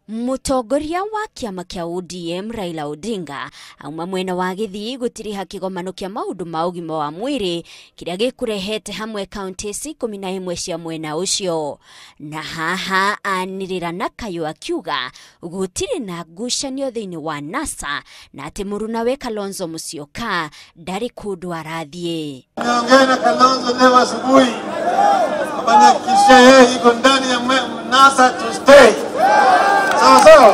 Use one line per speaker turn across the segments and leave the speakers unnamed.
Mũtongoria wa kĩama kĩa ODM Raila Odinga auma mwena wa Gĩthii gũtiriha kĩgomano kĩa maũndũ ma ũgima wa mwĩrĩ kĩrĩa gĩkũrehete hamwe kaunti 11 cia mwena ũcio. Na haha anĩrĩra na kayũ akiuga gũtirĩ na ngucanio thĩinĩ wa NASA na atĩ mũrunawe Kalonzo Musyoka ndarĩ kũndũ arathiĩ.
Nimeongea na Kalonzo leo asubuhi, amenihakikishia yeye iko ndani ya NASA to stay. Sawa sawa.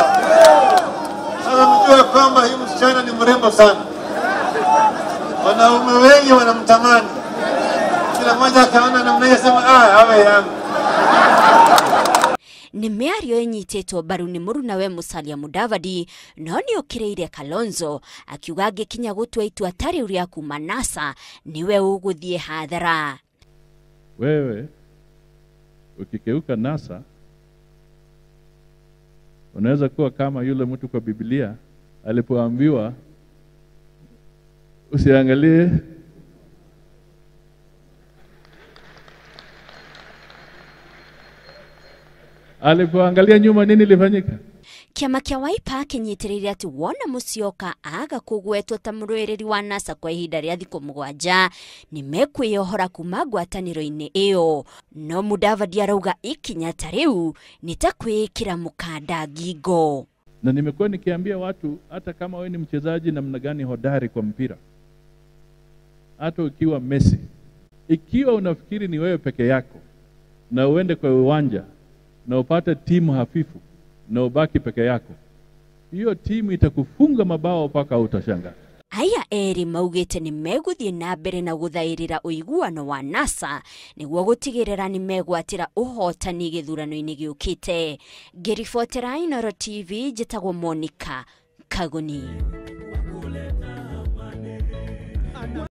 Sasa mjue kwamba hii msichana ni mrembo sana, wanaume wengi wanamtamani, kila mmoja akaona namna hiyo sema awe yangu.
Nĩ mĩario ĩnyitĩtwo mbaru nĩ mũrunawe Musalia Mudavadi no nĩokĩrĩire Kalonzo akiuga angĩkinya gũtua itua ta rĩu rĩa kuma NASA nĩwe ũgũthiĩ hathara.
Wewe ukikeuka NASA unaweza kuwa kama yule mtu kwa Biblia alipoambiwa usiangalie alipoangalia nyuma nini lilifanyika?
Kĩama kĩa Wiper kĩnyitĩrĩire atĩ wona Musyoka aga kũgwetwo ta mũrũĩrĩri wa NASA kwa ihinda rĩa thikũ 7 nĩ mekwĩyohora kuma ngwatanĩro-inĩ ĩyo. No Mudavadi arauga ikinya ta rĩu nĩ ta kwĩĩkĩra mũkanda ngingo.
Na nimekuwa nikiambia watu, hata kama wewe ni mchezaji namna gani hodari kwa mpira, hata ukiwa Messi, ikiwa unafikiri ni wewe peke yako na uende kwa uwanja na upate timu hafifu na ubaki peke yako, hiyo timu itakufunga mabao mpaka utashangaa.
Aya eri maugĩte nĩ megũthiĩ na mbere na gũthaĩrĩra ũiguano wa NASA nĩguo gũtigĩrĩra nĩ megwatĩra ũhotani gĩthurano-inĩ gĩũkĩte. Ngĩribotera Inooro TV, njĩtagwo Monica Kagoni.